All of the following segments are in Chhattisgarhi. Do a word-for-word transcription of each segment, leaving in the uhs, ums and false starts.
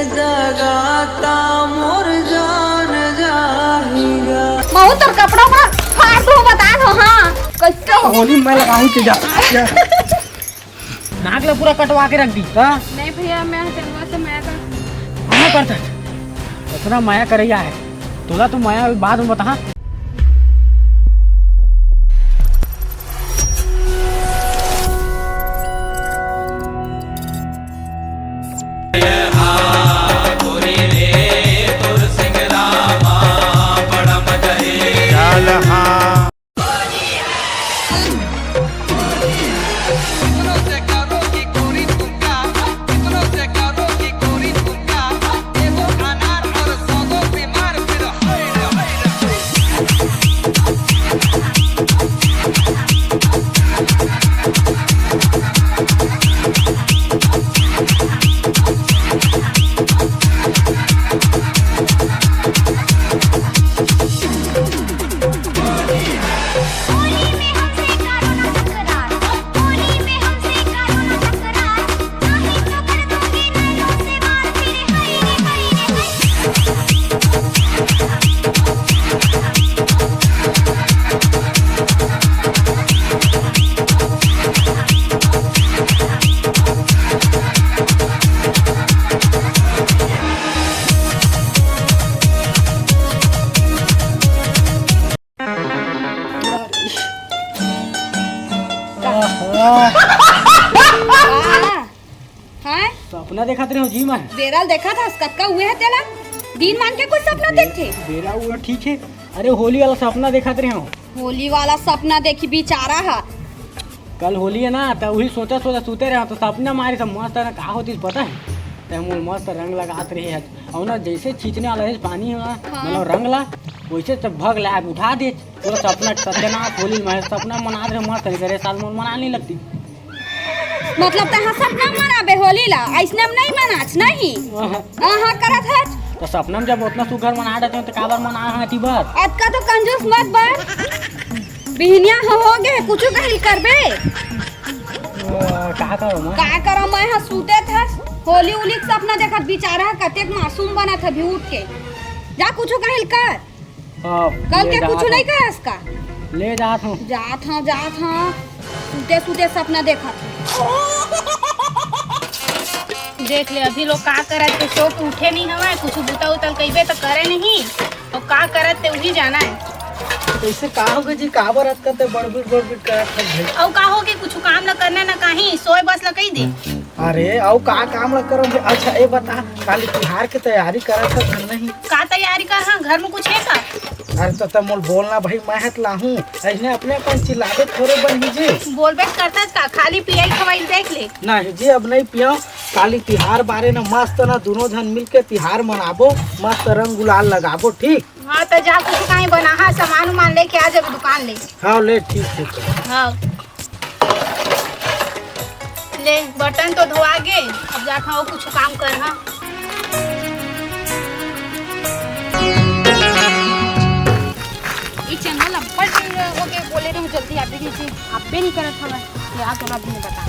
जगाता मोर जान जाहिगा। महू तोर कपड़ा फाड़, फाड़ दो, बता दो, हाँ। कैसे? होली मैं लगाऊं तुझा। नाक ला पूरा कटवा के रख दी का? नहीं भैया, मैं जंगल से मया कर। मया करता। इतना मया करैया है। तोला तो मया बाद में बता। हाँ? सपना देखत रहे हो जी मैं। बेरा ल देखत हस, कतका हुए है तेला? दिन मान के कुछ सपना देखथे? बेरा हुआ ठीक है। अरे होली वाला सपना देखत रहे हो। होली वाला सपना देखी बिचारा हा। कल होली है ना, त उही सोचा सोचा सुते रहे तो सपना मारे सब मस्त है ना, का होती पता है? ते मोल मस्त रंग लगात रहे है। और ना जैसे छींचने वाला है पानी है ना, हाँ। मतलब रंग ला, वैसे सब भग ला उठा दे। पूरा सपना सत्यानाश होली में सपना मना रहे मस्त है, करे साल मोल मना नहीं लगती। मतलब तहां सपना मनाबे होली ला, अइसने में नहीं मनाच, नहीं? आहा। आहा करत हच। तो सपना में जब उतना सुघर मना देते हो, तो काबर मना हाटी बात? अतका तो कंजूस मत बन। बिहनिया हो, हो गे, कुछु कहिल करबे। ओ, का करो मैं? का करो मैं, हाँ, सूते था। होली उली के सपना देखत बिचारा है, कतेक मासूम बनत है अभी उठ के। जा कुछु कहिल कर। हाँ, कल ले के जात कुछ हूँ। नहीं कहे इसका। ले जात हूँ। जात हाँ, जात हाँ। सूते सूते सपना देखत हूँ। देख ले, अभी लोग का करत हे, सो के उठे नहीं हवय, कुछ बुता उतल कहिबे तो करे नहीं, और का करत हे, उही जाना है। कैसे का होगे जी, काबर अतका ते बड़बिड़ बड़बिड़ करत हस भाई? अउ का होगे, कुछ काम ल करना ना काहीं, सोए बस ल कही दे। अरे, अउ का काम ल करब? अच्छा, ए बता, काली तिहार के तैयारी करत हस धन नहीं? का तैयारी कर, हाँ, घर में कुछ है का? अरे, तो, तो मोल बोलना भाई, मैं हत लाहूं, अइसने अपने अपन चिल्लाबे थोड़े बनही जी। बोलबे करता का, खाली पियाई खवाई देख ले। नहीं जी, अब नहीं पियाओ, काली तिहार बारे न मस्त न दोनों झन मिल के तिहार मनाबो, मस्त रंग गुलाल लगाबो, ठीक? हाँ, तो जा कुछ काहीं बनाहा, सामान उमान लेके आ जाबे दुकान ले। हाँ, ले, ठीक, ठीक है। हाँ। ले, बर्तन तो धोआ गे, अब जात हूँ कुछ काम करना। ई चंगल अब्बड़ दिन हो गए, बोले रहे जल्दी आबे नहीं, आबे नहीं करत हवय। ले आ, तोला अभी मैं बता,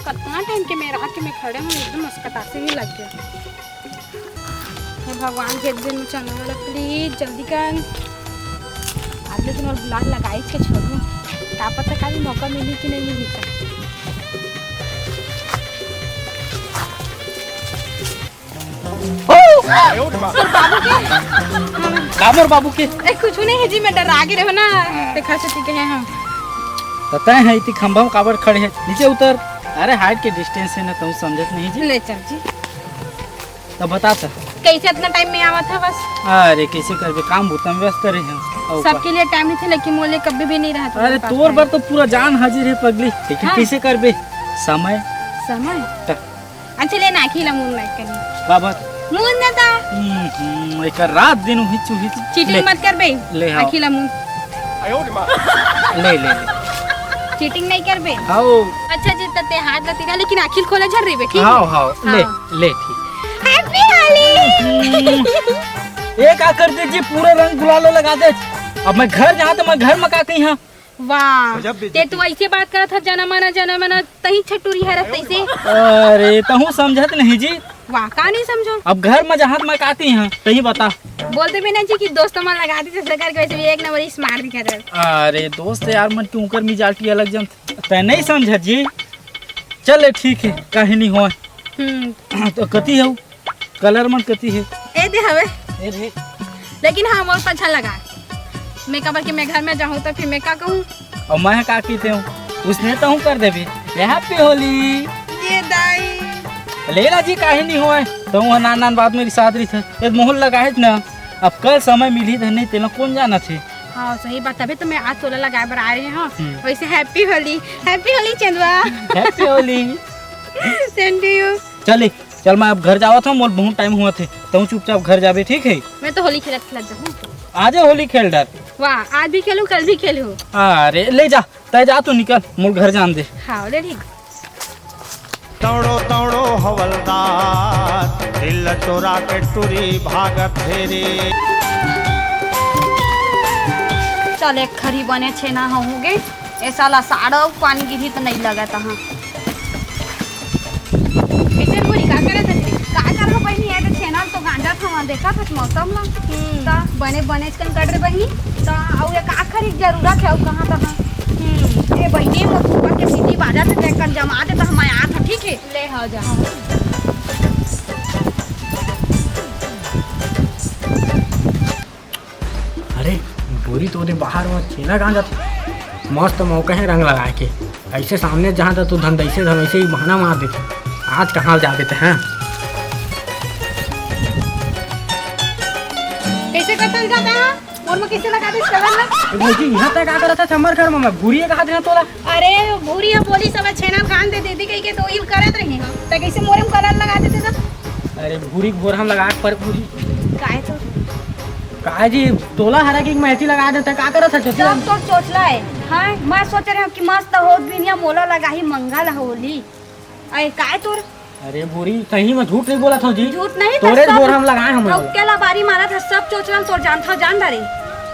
कतना टाइम के मैं रात के मैं खड़े हूँ, एकदम अस्कतासे नहीं लग गया। हे भगवान, भेज दे चंगल वाला, please जल्दी कर। आज लेकिन और बुला लगाई के छोड़ू, का पता काली मौका मिली कि नहीं मिली का। तोर बाबू के? का मोर बाबू के? ए, कुछ नहीं है जी, मैं डरा गे रहो ना, देखा से ठीक है हम। पता है, इतनी खंभा में काबर खड़े है, नीचे उतर। अरे, height के distance है ना, तुम समझत नहीं जी। ले चल जी। तब बता त। कैसे इतना टाइम में आवत है बस? अरे, कैसे करबे, काम बूता में व्यस्त रहे हैं। अउ सबके का? लिए टाइम नहीं थे, लेकिन मोले कभी भी नहीं रहता अरे, मेरे पास तोर टाइम। बर तो पूरा जान हाजिर है पगली, लेकिन हाँ। कैसे करबे? समय। समय? त। अच्छा, ले ना, अखिला मुन ना करी। बाबा। मुन ना ता। हम्म, हम्म, एकर रात दिन उही चुही। चीटिंग ले। मत करबे। ले, हाँ। अखिला मुन। ले, ले, ले। चीटिंग नहीं करबे? हाओ। अच्छा जी, त ते हाथ ला तिरा, लेकिन आँखी खोले झन रहिबे, ठीक है? हाओ, हाओ, ले, हाँ। ले, ठीक। Happy होली। ए, का कर दे जी, पूरा रंग गुलाल लगा दे। अब मैं घर जाहाँ त मैं घर में का कही हाँ? वाह, गजब बेइज्जती। ते तू ऐसे बात करत ह, जना मना, जना मना, तही छटुरी हरत तैसे। अरे, तहूँ समझत नहीं जी। वाह, का नहीं समझो? अब घर में जहाँ मैं काती हैं, तही बता। बोलते भी नहीं जी कि दोस्तों मन लगा दी, जैसे करके वैसे भी एक नंबर smart दिखा रहे। अरे दोस्त यार मन के उनकर मिजाज ही अलग जम, तै नहीं समझ जी। चले ठीक है, कहीं नहीं हो। हम्म। तो कती है वो? कलर मन कती है? ए दे हवे। ए रे। लेकिन हाँ, मोर तो अच्छा लगा। मैं काबर कि मैं घर में जाहूँ तो फिर मैं का कहूँ? और मैं का कहते हूँ, उसने तो हूँ कर देबे। ये Happy Holi। ये दाई। ले ला जी, काहे नहीं होए? तो वो नान नान बात मेरी साथ रही थे। ये मोहन लगाए ना, अब कल समय मिली थे नहीं, तेला कौन जाना थे? हाँ, सही बात, तभी तो मैं आज तोला लगाए बर आ रही हूँ। हम्म। वैसे Happy Holi, Happy Holi Chandwa. Happy Holi। Same to you। चले, चल, मैं अब घर जावत हूँ, मोर बहुत टाइम हुआ थे, तहूँ चुपचाप घर जाबे, ठीक है? मैं तो होली खेलत खेलत जाहूँ। आजे होली खेल डार। वाह, आज भी खेलूँ, कल भी खेलूँ। अरे ले जा, तय जा, तू निकल, मोर घर जान दे। हाँ, ले ठीक। दौड़ो दौड़ो हवलदार, दिल चोरा के टुरी भागत हे रे। चल, एक खरी बने छेना ह होगे। ए साला साड़ो पानी गिरही त नहीं लगत ह। कैसे बोली, का करत हस? का करबो बहिनी, ये तो छेना ल तो गांजत हवं, देखत हस मौसम ला। हम्म। त बने, बने कन कट रे बहिनी। त अउ एक आखिरी जरूरत है, अउ कहाँ त ह? हम्म। ए बहिनी, मोर ऊपर के सीटी बाजा से देख कन जमा दे, त हम आत ह, ठीक है? ले, हाँ, जा। अरे, भूरी तो ओदे बाहर म छेना गांजत हे। मस्त मौका हे रंग लगाए के। ऐसे सामने जहाँ त तू धन ऐसे, धन ऐसे ही बहाना मार देथे। आज कहाँ जाबे ते, हाँ? कैसे कटल जाता है? मोर में कैसे लगा दे कलर ना? ए भौजी, यहाँ तक का करत हस हमर घर में? मैं भूरी कहा देना तोला। अरे, भूरी ह बोली सब छेना खान दे दीदी कही के तो इल करत रही हम। त कैसे मोरे में कलर लगा देते ना? अरे भूरी के भोरहा म लगा के पर भूरी। काहे तो? काहे जी, तोला हरा की मेहंदी लगा देते, का करत हस? सब तो चोचला है। हाँ, मैं सोच रही हूँ कि मस्त हो बिनिया मोला लगा ही मंगल होली। अरे काय तोर? अरे भूरी, सही में झूठ नहीं बोला था जी। झूठ नहीं था, तोरे सब बोर हम लगाए हम। अउ केला बारी मारा था, सब चोचला तोर जान था, जान डारे।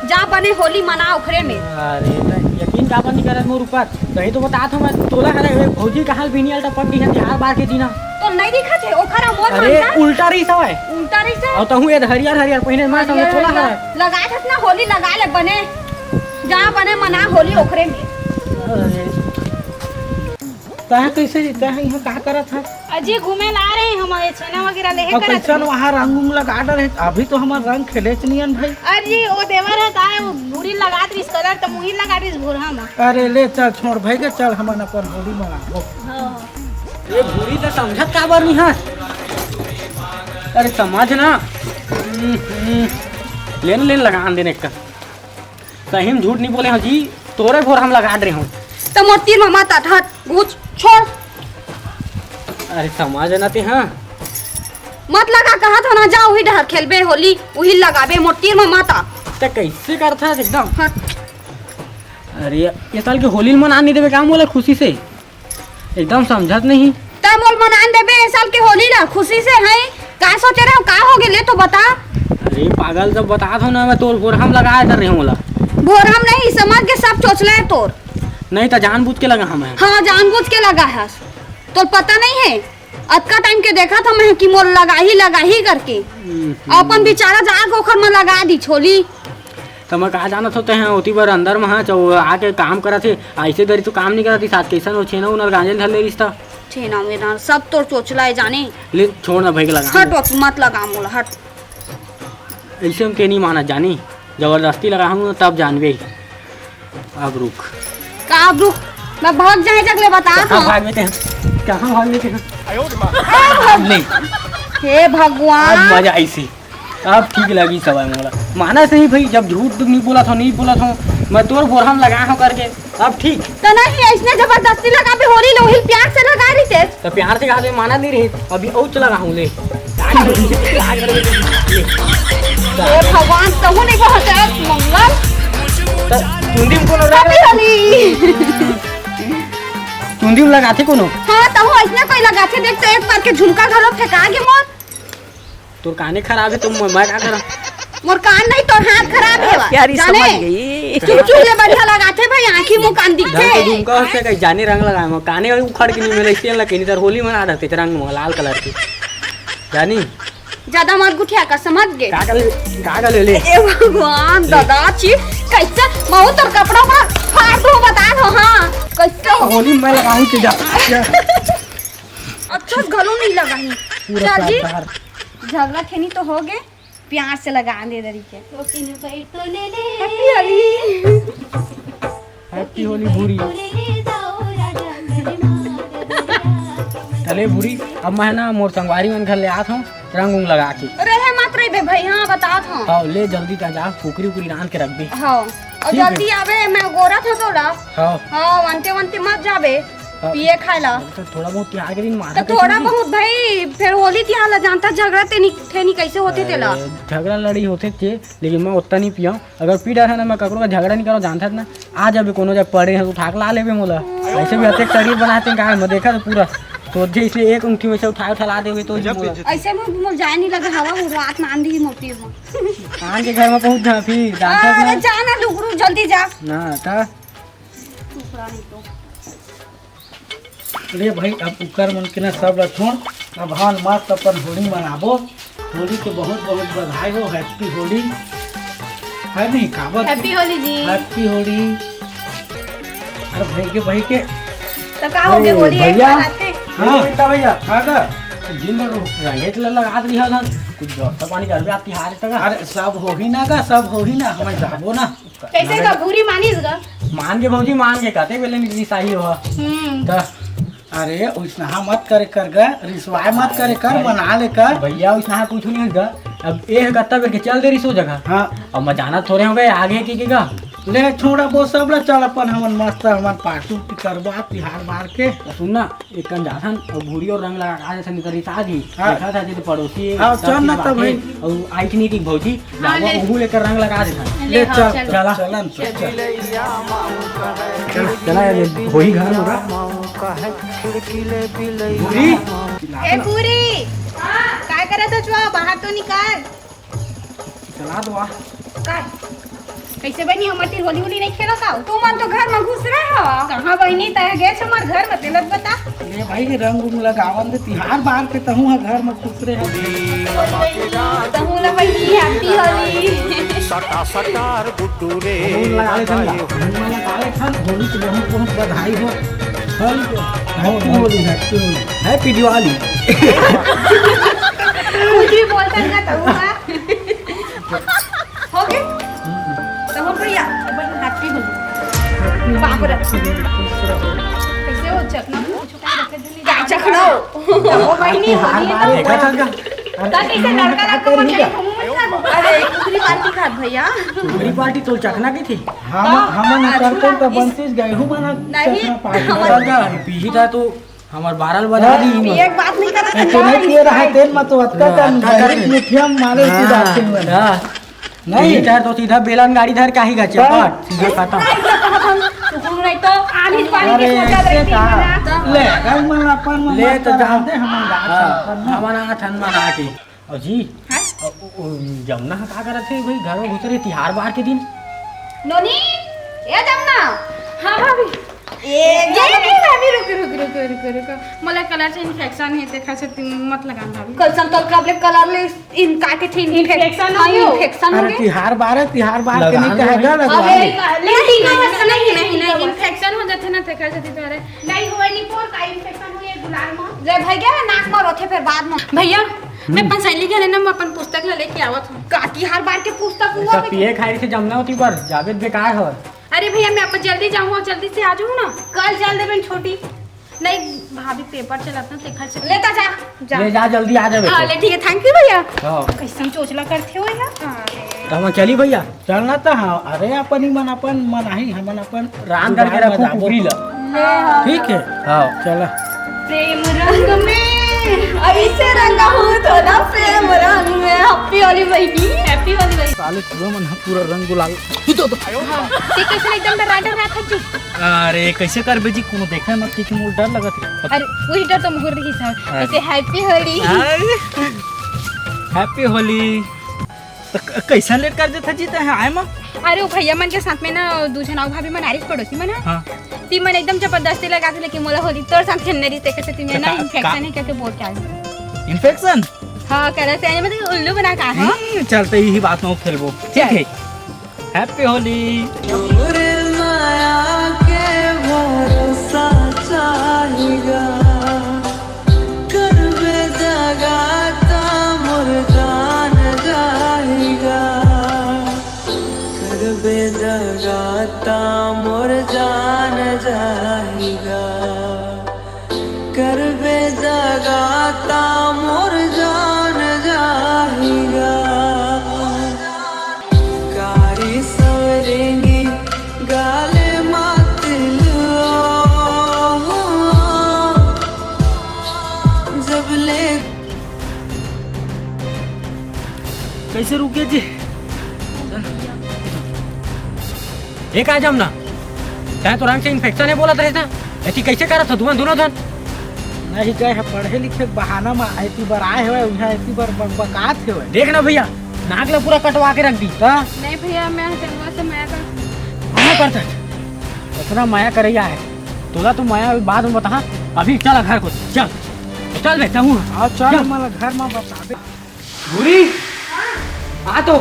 जा बने होली मना ओखरे में। अरे त यकीन काबर नहीं करत मोर ऊपर? सही तो बतात हूँ मैं तोला। अरे भौजी कहाँ बिनियल टपक गई है हर बार के जीना। तो नहीं दिखत है ओखर मोर अरे मानता? उल्टा रही सवाय। उल्टा रही से? और तहूँ ये हरियर हरियर पहिने मार समझ हरियर तोला हरियर। है। लगा था ना होली लगा ले बने। जा बने मना होली ओखरे में। अरे। तैं कैसे, तैं यहाँ का करत है? अजी, घूमे ला रहे हैं हम, ये छेना वगैरह लेहे अब करत कैसन रहे। वहाँ रंग उंग लगा डरे, अभी तो हमार रंग खेले च नियन भाई। अरे, वो देवर है, ताए वो भूरी लगात रहिस कलर, त मुही लगा रहिस भूरहा में। अरे ले चल, छोड़ भाई के, चल हमन अपन होली मनाबो। हाँ। ये भूरी तो समझत काबर नहीं है? अरे समझ ना। हम्म, हम्म। लेन लेन लगा देने का। सही में झूठ नहीं बोले हो जी, तोरे भोर हम लगा रहे हो। त मोर तीर में मत आ, हट, घुच, छोड़। अरे समझ ना ते, हाँ। मत लगा, कहा था ना, जा वही डहर खेलबे होली, वही लगाबे, मोर तीर में मत आ। ते कैसे करता है एकदम? हट। अरे ये साल के होली मना नहीं देवे का मोला खुशी से? एकदम समझत नहीं। त मोल मनान देबे ए साल के होली ला खुशी से, है? का सोचे रहे हो, का हो गेले तो बता। अरे पागल, जब बता दो ना, मैं तोर भोरहम लगाए डर रहे हूँ ला। भोरहम नहीं, समझ के सब चोचला है तोर। नहीं त जानबूझ के लगा हूँ मैं। हाँ, जानबूझ के लगा है। तोर पता नहीं है, अतका टाइम के देखा था मैं कि मोल लगा ही, लगा ही करके। हम्म। अपन बेचारा जाके ओखर में लगा दी छोली। त मैं कहा जानत होते हैं, ओती बर अंदर में, हाँ, चौ-, आके काम करत हे, ऐसे दरी तो काम नहीं करत, साथ कैसन हो, छेना उनर गांजे धर ले रिश्ता। छेना वेना सब तोर चोचला है जाने। ले, छोड़ ना भाई के लगा। हट, वक्त मत लगा मोला, हट। ऐसे हम के नहीं माना जानी, जबरदस्ती लगा हूँ तब जानबे। अब रुक। का अब रुक? मैं भाग जाए जगले बता कहाँ तो। भाग लेते हैं? कहाँ भाग लेते हैं? ले। हे भगवान। अब मजा आई सी। अब ठीक लगी सवाई मोला। मानस नहीं भाई, जब झूठ नहीं बोला था, नहीं बोला था, मैं तोर बोरहम लगा हूँ करके। अब ठीक। तो नहीं, इसने जबरदस्ती लगा भी होली लोहिल प्यार से लगा रही थे। तो प्यार से कहा तो माना नहीं रही, अभी औच लगा हूँ ले। हे भगवान, तहु नहीं बहुत है मंगल। तो तुंदी में कोनो रंग अभी होली। तुंदी में लगाथे कोनो? हाँ, तहु ऐसने कोई लगाथे, देख तो एक बार के झुमका घलो फेंका के मोर। तोर काने खराब है तो मैं, मैं का करा? मोर कान नहीं, तोर हाथ खराब है बा। यार, ई जाने? समझ गई। चुप चुप ले बढ़िया लगाथे भाई, आँखी मुँह कान दिखथे। रंग तो झुमका हो सके, जाने रंग लगाए, मैं काने उखड़ के नहीं मिले, इसलिए लगे नहीं, तर होली मना रहते थे रंग में लाल कलर के। जानी। ज्यादा मत गुठिया कर, समझ गे? का कर ले, का कर ले ले? ए भगवान, दादा छी, कैसे बहुत तोर कपड़ा फाड़, फाड़ दो, बता दो, हाँ, कैसे? होली मैं लगाऊं के जा। अच्छा घलो नहीं लगाही। पूरा चल जी, प्यार। झगड़ा खेनी तो हो गे, प्यार से लगा दे दरी के। Happy Holi। Happy Holi भूरी। चले भूरी, अब मैं ना मोर संगवारी मन घर ले आत हूँ रंग उंग लगा के। रहे मत रहिबे भाई, हाँ, बतात हूँ। हाँ, ले जल्दी ता जा, कुकरी उकरी रांध के रख दे। हाँ, और ठीक है। जल्दी आवे, मैं गोरा था थोड़ा। हाँ। हाँ, वंते वंते मत जाबे, हाँ। पिए खाए ला। तो थोड़ा बहुत तिहार के दिन माथा तो थोड़ा बहुत भाई, फिर होली तिहार ला जानता, झगड़ा तेनी ठेनी कैसे होते तेला। अरे, झगड़ा लड़ी होते थे, लेकिन मैं उतना नहीं पिया। अगर पी डर है ना, मैं ककरो का झगड़ा नहीं करो, जानता है ना। आ जाबे कोनो जब पड़े हैं तो उठा के ला लेबे मोला। ऐसे भी अतेक शरीर बनाते हैं गाय में, देखा तो पूरा। तो जे इसलिए एक उंगली में से उठा उठा ला देबे तो ही मोला। ऐसे में मोर जाए नहीं लगा हवा, वो रात में आंधी ही मोती हो। आन के घर में पहुंच जा फिर, जानता है ना। जा ना लुगरू, जल्दी जा। ना, ता। टुकड़ा नहीं तो। ले भाई, अब उकर मन के ना सब ला छोड़, अब हम मस्त अपन होली मनाबो। होली के बहुत बहुत बधाई हो, Happy Holi। है नहीं, काबर Happy Holi जी। Happy Holi। अरे भाई के, भाई के। तो का हो गया, अरे होली एक भैया। मनाते? हाँ। भैया, भैया। हाँ का? दिन भर रंगे ला लगा दिया ना, कुछ व्यवस्था पानी करबे आपकी हार तक। अरे सब होही ना का, सब होही ना, हमें जाबो ना। कैसे का भूरी मानिस गा? मान के भौजी, मान के, कहते पहले निकली साही हो। हम्म। तो अरे, उइसनहा मत करे कर गा, रिसवाय मत करे कर, अरे, मना ले कर। भैया, उइसनहा कुछ नहीं होगा। अब ए ह कत्ता बेर के चल दे रिसो जगह। हाँ। अब मैं जाना थोड़े हो गए, आगे की, की का? ले, छोड़ा वो सब ला, चल अपन हमन मस्त, हमन पार्टी उर्टी करबा, तिहार बार के। तो सुन ना, एक कन जाथन, और भूरी और रंग लगा के आ जाथन, इधर रिसा जी। हाँ। देखा था, जैसे पड़ोसी, हाँ, सब चल ना चीज तब बाकी, भाई। और आई थी नहीं थी भौजी, हाँ, जावा ले। ओहू लेकर रंग लगा देथन। ले, ले, हाँ, चल, चल। चलन, चल, चल। चल, चला यार, होही घर में का। भूरी। ए, भूरी, काय करत हस वा? बाहर तो निकाल। चला दो आ। काय? कैसे बनी, हमर तीर होली होली नहीं खेला का? तू मन तो घर में घुस रहे हो। कहाँ बहिनी, तय गे छ हमर घर में, तेला बता। ए भाई, रंग उंग लगावन दे, तिहार बार के तहूँ ह घर में घुस रहे ह। तहूँ ला बहिनी, Happy Holi। सटा सटार गुड्डू रे। होली लगा ले ठंडा। होली लगा ले ठंड, होली के बहुत बहुत बधाई हो। होली के, Happy Holi, Happy Holi। Happy Diwali। कुछ भी बोलता ना तहूँ का। हो गए? तो हो भैया, अपन Happy Holi। बाप रे। कैसे हो चकना? का चकना? तो हो बहिनी, होली है तो। देखा था का? अरे, ता कैसे लड़का लड़का मन का? अरे, कुकरी पार्टी खात भैया। कुकरी पार्टी तो चकना की थी। हम, हाँ, हमन हाँ, करते तो बंसीस गए हूँ मना नहीं, चकना पार्टी। हमन पीही था तो हमर बारह बजा दी। पिए के बात नहीं करत ए, तो नहीं पिए रहा, तेल में तो अतका हाँ, कम अतका जाए, कम। मुठिया में मारे की बात सुन। हाँ। नहीं। इधर तो सीधा बेलन गाड़ी धर के ही गा, हाँ। चपट, सीधा खत्म। तू नहीं तो आनी पानी अरे, के सोचा ऐसे रही थी का? ना। ले, गल मन अपन मन ले मत तो जा। दे, हमन गाछ हाँ, अपन ना। हमन आथन मना के। अजी, हाँ? अ, ओ, ओ, जमुना ह का करत हे भाई, घर में घुस रहे तिहार बार के दिन? नोनी, ए जमुना। हाँ, भाभी। ए, ये नहीं, भाभी, रुक, रुक, रुक। मोला colour से infection हे, तेखर से तुम मत लगा, भाभी। कल संतोल का अपने colour ले इन काटे थे, infection हो हाँ, गयो। Infection हो अरे, गए। तिहार बार है, तिहार बार के नहीं लगान कहेगा, भाई। लगवा अबे, ले। नहीं, नहीं, नहीं, नहीं, infection हो जाथे ना, तेखर से तुम्हारे। नहीं होए, नहीं पोर का infection हुए गुलाल में। ले भैया, नाक में रोथे, फिर बाद में। भैया, मैं हम्म। अपन सहेली के लेना, मैं अपन पुस्तक ला लेके आवत हूँ। का तिहार बार के पुस्तक हुआ सब बे? पिए खाए से जमना होती पर जावेद बेकार हो। अरे भैया, मैं अपन जल्दी जाऊँ और जल्दी से आ जाऊँ ना। कल चल देबे छोटी। नहीं भाभी, paper चलत ना, तेखर से लेता जा, जा। ले जा, जल्दी आ जावे हाँ, तो। ले ठीक है, thank you भैया। हाँ। कैसन चोचला करते हो यार। हाँ। तो हम चली भैया। चलना तो हाँ, अरे अपन ही मन, अपन मन आही, हमन अपन रांध करके रखो कुकरी ला। हाँ। ठीक है? हाँ। चला। प्रेम रंग में ऐसे रंगा हूँ तो ना प्रेम रंग में। Happy Holi बहिनी। Happy Holi बहिनी। साले पूरा मन ह पूरा रंग गुलाल। हाँ, ते कैसे एकदम डरा डरा था जी? अरे कैसे करबे जी, कोनो देखे मत कि मोर डर लगत है। अरे वही डर तो मुहर रही था। अरे। ऐसे Happy Holi। अरे। Happy Holi। तो क-, कैसन लेट कर देथा जी तैं आए मा? अरे, वो भैया मन के साथ में ना, दू झन अउ भाभी मन आरिस पड़ोसी मन ह। हाँ। ती मन एकदम जबरदस्ती लगा थे, लेकिन मोला होली तोर साथ खेलने रही, तेकर से ती मन ना का, infection का? हे करके बोल के आए। Infection? हाँ, करा से आने में तो उल्लू बना का, हाँ? हम्म, चलते ही बात में खेलबो। ठीक है, हैप्पी होली। कैसे रुके जी? एक आ जाम ना। तैं तो रंग से इन्फेक्शन है बोलत रहे था। एती कैसे करत हो तुमन दोनों जन? नहीं गए है पढ़े लिखे के बहाना में, एती बर आए हुए, यहाँ एती बर बकबकात हुए। देख ना भैया, नाक ले पूरा कटवा के रख दी। का? नहीं भैया, मैं चंदवा से मया कर। मया करता है। इतना मया करैया है। तोला तो मया बाद में बता। अभी चल घर को, चल। चल बे, तहूँ। हाँ, चल, चल। मला घर में बता दे। भूरी, आ तो।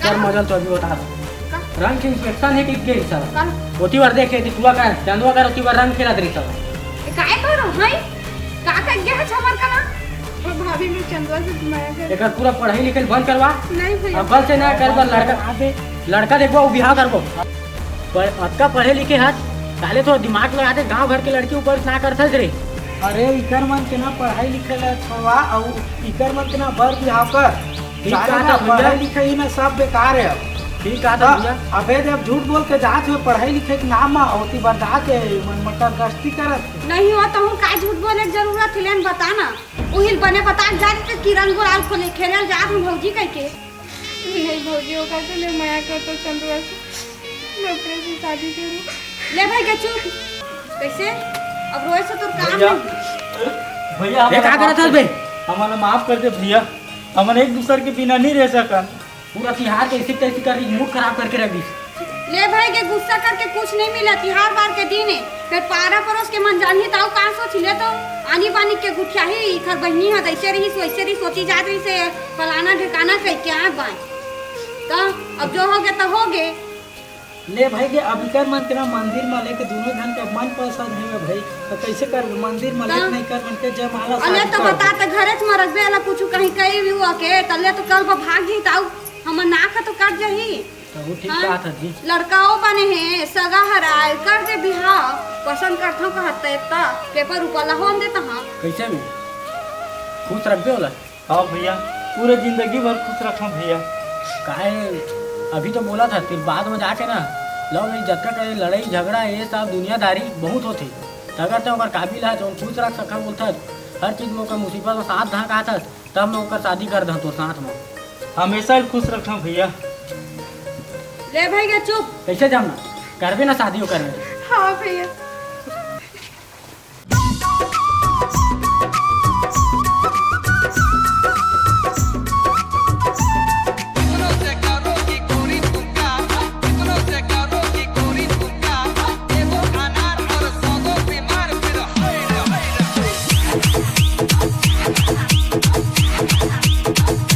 कर मजल तो अभी बता दो। का? रंग के इन्फेक्शन है कि गई साला? का? ओती बार देखे थी, तुआ का चंदवा का ओती बार रंग खेला दे साला। ए, काय करो, हैं? का कर गया है छमर का ना? ओ भाभी, मैं चंदवा से मया कर। एकर पूरा पढ़ाई लिखाई बंद करवा। नहीं भैया। अब बल से ना कर, बल लड़का, अबे। लड़का देखबो, वो बिहाव करबो। पर अतका पढ़े लिखे हस, साले थोड़ा दिमाग लगा दे, गांव घर के लड़की ऊपर ना कर सज रे। अरे, इकर मन के ना पढ़ाई लिखे ला छोड़वा, अउ इकर मन के ना बर बिहाव कर। ठीक जाने कहा ना, था भैया। पढ़ाई लिखाई ना सब बेकार है अब। ठीक कहा था हाँ, भैया। अबे जब झूठ बोल के जात हुए पढ़ाई लिखाई के नाम में, ओती बर जाके मन मटर गश्ती करत। नहीं हो तो हूँ का झूठ बोले के जरूरत है, लेन बता ना। उहिल बने बता जात के किरण गुलाल खोले खेले जात हूँ भौजी कह के। नहीं भौजी, ओकर से ले मया कर तो चंदुआ से, मैं ओकरे से शादी करूँ। ले भाई के चुप। कैसे? अब रोए से तोर काम भैया, नहीं। भैया, ए, का हमारा करत हस बे? हमारा माफ कर दे भैया, हमन एक दूसर के बिना नहीं रह सकन। पूरा तिहार के ऐसी तैसी कर दी, मूड खराब करके रख दी। ले भाई के गुस्सा करके कुछ नहीं मिला, तिहार बार के दिन है, फिर पारा परोस के मन जानही ताऊ का सोच ले तो आनी बानी के गुठियाही, इखर बहिनी ह दैसे रही, वैसे रही, सोची जात रही से फलाना ढिकाना कह के आए बाय। तो अब जो हो गया तो हो गए। ले भाई के अब इकर मन के ना मंदिर में लेके दोनों जन के मन पसंद है भाई, तो कैसे कर मंदिर में लेके का? नहीं कर मन के जयमाला अले शादी तो कर बता दे। तो घरे में रखबे अला कुछ कहीं कही भी हुआ के, तले तो कल वो भाग जी ताऊ हमर नाक तो कट जाही। तहु ठीक हाँ? कहा था जी। लड़काओ बने हे, सगा हराय, कर दे बिहाव, पसंद करथव कहत त एतना पेपर ऊपर ला होन देता हाँ। कैसे भी खुश रखबे ओला। हाँ भैया, पूरे जिंदगी भर खुश रखो भैया। काहे अभी तो बोला था, फिर बाद में जाके ना लव में जतका करे लड़ाई झगड़ा ये सब दुनियादारी बहुत होथे। त अगर ते ओकर काबिल है तो खुश रख सका बोलथस, हर चीज में ओकर मुसीबत में साथ धां कहा था, तब मैं ओकर शादी कर दहूँ तोर साथ में। हमेशा ही खुश रखना भैया। ले भैया चुप। कैसे जाम ना? करबे ना शादी ओकर में। हाँ भैया।